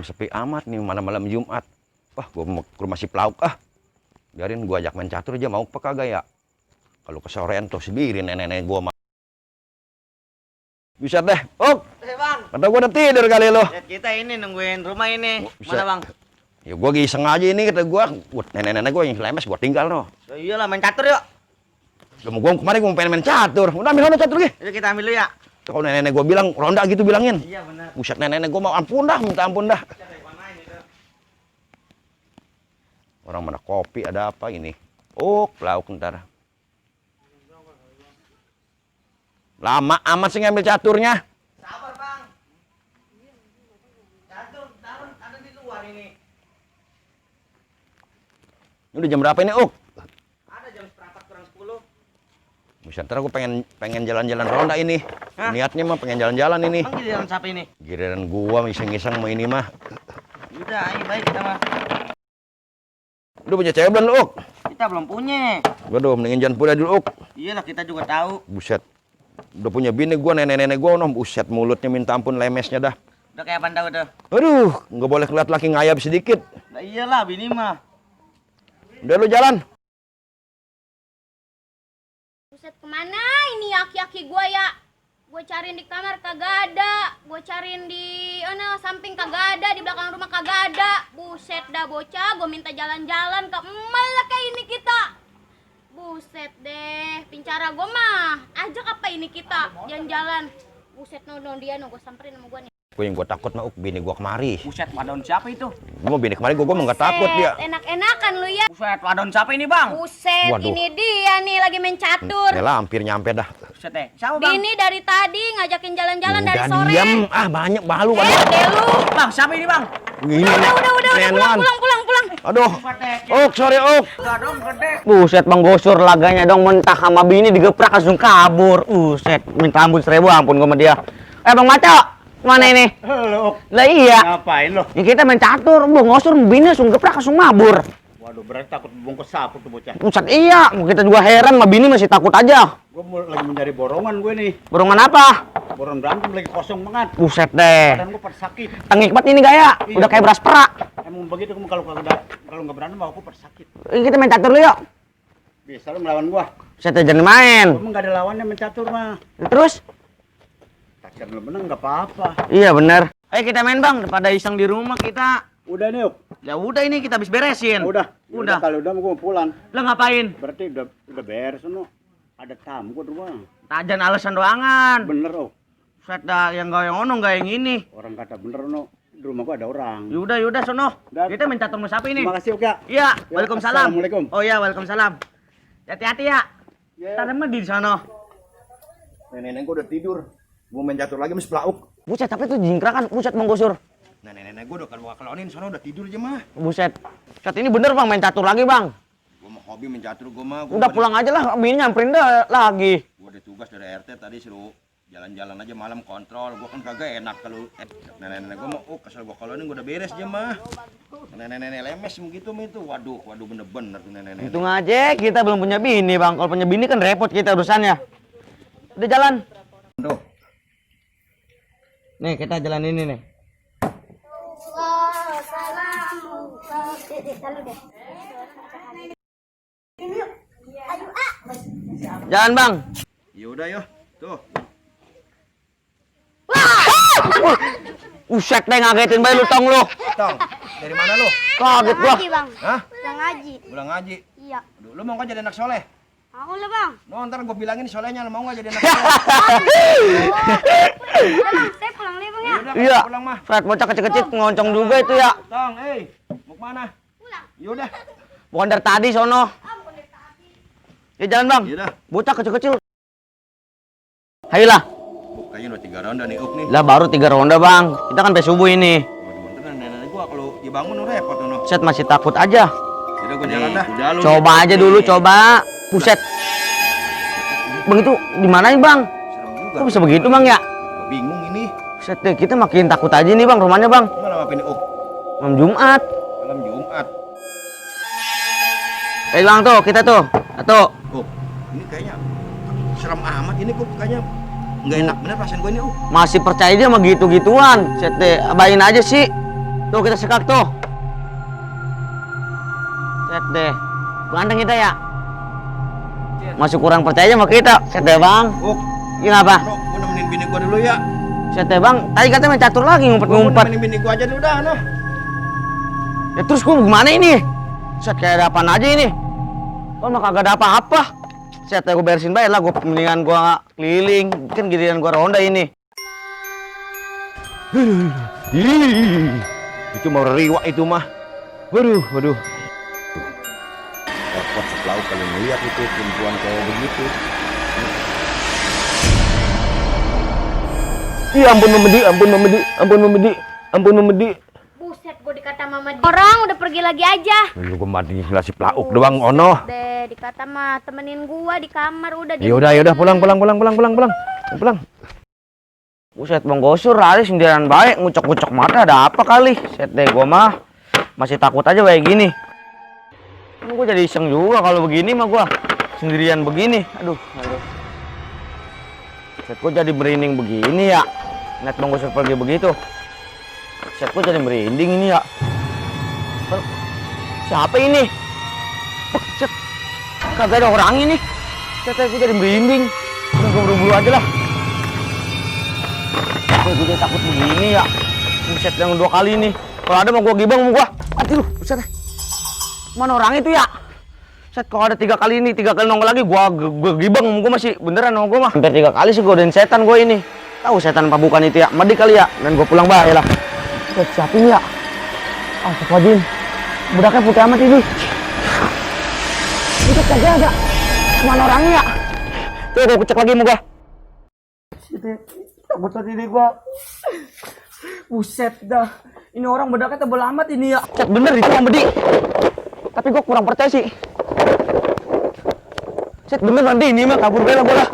sepi amat nih, mana malam Jumat. Wah, gua mau ke rumah si Pelauk ah. Biarin gua ajak main catur aja, mau apa kagak ya? Kalau kesorean tuh sendiri nenek-nenek gua mah. Bisa deh. Bang. Kata gua udah tidur kali lo. Ya, kita ini nungguin rumah ini. Bisa. Mana, Bang? Ya gua iseng aja ini kata gua. Nenek-nenek gua yang lemes gua tinggal no. Ya iyalah main catur yuk. Gua kemarin gua pengen main catur. Udah ambil catur lagi. Jadi kita ambil dulu ya. Kalau nenek gua bilang ronda gitu bilangin. Iya benar. Buset nenek gua mau ampun dah, minta ampun dah. Orang mana kopi ada apa ini? Oh, Pelauk ntar. Lama amat sih ngambil caturnya. Sabar, Bang. Catur taruh ada di luar ini. Ini udah jam berapa ini, Uk? Ada jam seperempat kurang 10. Buset, ntar aku pengen jalan-jalan ronda ini. Hah? Niatnya mah pengen jalan-jalan ini. Bang giliran siapa ini? Giliran gua iseng-iseng mau ini mah. Udah, ayo baik kita mah. Udah punya cewek belum, Uk? Kita belum punya. Gua udah mendingin jangan punya dulu, Uk. Iyalah kita juga tahu. Buset. Udah punya bini gua, nenek-nenek gua, noh. Buset, mulutnya minta ampun lemesnya dah. Udah kayak apaan tahu tuh? Aduh, nggak boleh kelihatan laki ngayap sedikit. Nah, iyalah bini mah. Udah lu jalan. Buset, kemana ini aki-aki gua ya? Gue cariin di kamar kagak ada, gue cariin di samping kagak ada, di belakang rumah kagak ada. Buset dah bocah, gue minta jalan-jalan ke emal lah kayak ini kita. Buset deh, pincara gue mah ajak apa ini kita jalan-jalan. Buset no dia no, gue samperin sama gue nih. Gue yang gua takut mah, bini gua kemari. Buset, wadon siapa itu? Gua mau bini kemari, gua mah nggak takut dia. Enak-enakan lu ya. Buset, wadon siapa ini, Bang? Buset, Waduh. ini dia nih lagi main catur. Yalah, hampir nyampe dah. Buset deh. Siapa, Bang? Bini dari tadi ngajakin jalan-jalan dari Udah sore. diam, banyak balu Deh lu. Bang, siapa ini, Bang? Ini Udah, pulang. Aduh, Buset deh. sorry, Udah dong, gede. Buset Bang Gosur laganya dong mentah sama bini digeprak langsung kabur. Buset, minta ampun 1000 ampun gua sama dia. Bang Maco, mana ini? Halo, Lah iya. ngapain lo? Ya kita main catur, Bang Gosur bini langsung geprak langsung mabur. Waduh, berarti takut bungkus sapu tuh bocah. Buset iya, kita juga heran sama bini masih takut aja. Gue lagi mencari borongan gue nih. Borongan apa? Borongan berantem lagi kosong banget. Buset deh. Badan gue pada sakit. Tengikmat ini gaya, Iya, udah kayak beras perak. Emang begitu kamu kalau nggak berantem aku pada sakit. Kita main catur dulu yuk. Bisa lo melawan gua. Buset jangan main. Gue nggak ada lawannya mencatur mah. Terus? Takkan lo menang nggak apa-apa. Iya bener. Ayo kita main Bang, daripada iseng di rumah kita. Udah nih, Yuk. Ya udah ini kita habis beresin. Udah. Udah. Kalau udah gue mau pulang. Lah ngapain? Berarti udah beres no. Ada tamu gue rumah. Tajan alasan doangan. Bener, oh. Set dah yang gak yang ono gak yang ini. Orang kata bener no. Di rumah gua ada orang. Yaudah sono. Udah. Kita minta tunggu siapa ini? Terima kasih, Oke. Iya, Ya, waalaikumsalam. assalamualaikum. Oh iya, waalaikumsalam. Hati-hati ya. Ya. Tadi mah di sana. Nenek gua udah tidur. Gua main catur lagi sama Pelauk. Buset, tapi itu jingkrakan. Buset Bang Gosur. Nenek gua udah kelonin, sono udah tidur aja mah. Buset. Set ini bener Bang main catur lagi Bang. Gua mau hobi main catur gua mah. Udah pulang aja lah, bini nyamperin dah lagi. Gua ada tugas dari RT tadi suruh jalan-jalan aja malam kontrol. Gua kan kagak enak kalau nenek-nenek gua mau kesel gua kalau ini gua udah beres aja mah. Nenek-nenek lemes begitu mah itu. Waduh bener-bener tuh nenek-nenek. Untung aja kita belum punya bini Bang. Kalau punya bini kan repot kita urusannya. Udah jalan. Tuh. Nih kita jalan ini nih. Jalan Bang. Ya udah yo. Tuh. Uset deh ngagetin bayi lu tong lu. Tong, dari mana lu? Kaget gua. Ngaji, Bang. Hah? Pulang ngaji. Pulang ngaji. Iya. Aduh, lu mau nggak jadi anak soleh? Aku lah, Bang. No, ntar gua bilangin solehnya, lu mau nggak jadi anak soleh? Udah, Bang. Saya pulang deh, Bang ya. Yaudah, Iya. pulang mah. Saat bocah kecil-kecil ngoncong juga itu ya. Tong, mau kemana? Pulang. Yaudah. Bukan dari tadi sono. Ya jalan Bang. Yaudah. Bocah kecil-kecil. Ayolah. Kayaknya udah 3 ronda nih, Up nih. Lah baru 3 ronda Bang. Kita kan sampai subuh ini. Waduh, ntar nenek gua kalau dibangun repot tuh. Set masih takut aja. Yaudah gua jalan dah. Udah lu. Coba aja dulu, coba. Buset. Bang itu di mana nih Bang? Serem juga. Kok bisa begitu Bang ya? Gua bingung ini. Buset deh, kita makin takut aja nih Bang rumahnya Bang. Malam apa ini, Up? Malam Jumat. Malam Jumat. Bang tuh, kita tuh. Satu. Up, ini kayaknya serem amat ini kok kayaknya nggak enak bener perasaan gua ini, Up. Masih percaya dia sama gitu-gituan. Set deh, abain aja sih. Tuh kita sekak tuh. Set deh. Ganteng kita ya. Masih kurang percaya sama kita. Set deh bang. Oh, Kenapa? no, gua nemenin bini gua dulu ya. Set deh bang. Tadi katanya main catur lagi Gua ngumpet-ngumpet. nemenin bini gua aja dulu dah, noh. Ya terus gua gimana ini? Set kayak ada apaan aja ini? Kok mah kagak ada apa-apa. Set gua beresin baik lah. Gua mendingan gua keliling. Kan giliran gua ronda ini. Ih, itu mau riwak itu mah. Waduh. Repot setelah kalau ngeliat itu perempuan kayak begitu. Iya ampun Memedi. Buset, gue dikata mama orang udah pergi lagi aja. Lu gua mati ngasih plauk doang ono. Deh, dikata mah temenin gua di kamar udah. Ya udah pulang. Buset bang Gosur, hari sendirian baik, ngucok-ngucok mata ada apa kali? Set deh gua mah masih takut aja kayak gini. Gua jadi iseng juga kalau begini mah gua sendirian begini. Aduh. Set gua jadi merinding begini ya. Net bang Gosur pergi begitu. Set gua jadi merinding ini ya. Siapa ini? Set. Kagak ada orang ini. Set gua jadi merinding. Udah gua buru-buru aja lah. Gue jadi takut begini ya. Buset yang 2 kali nih. Kalau ada mau gua gibang mau gua. Aduh, buset. Mana orang itu ya? Set kalau ada 3 kali ini, 3 kali nongol lagi gua gibang mau gua masih beneran mau gua mah. Hampir 3 kali sih godain setan gua ini. Tahu setan apa bukan itu ya? Medi kali ya. Dan gua pulang bae lah. Set siapa ini ya? Astagfirullahaladzim. Budaknya putih amat ini. Itu kagak ada. Mana orangnya ya? Tuh gua cek lagi mau gua. Takut ini gua. Buset dah. Ini orang bedaknya tebel amat ini ya. Cet bener itu Bang Bedi. Tapi gua kurang percaya sih. Cet bener nanti ini mah kabur bela gua lah.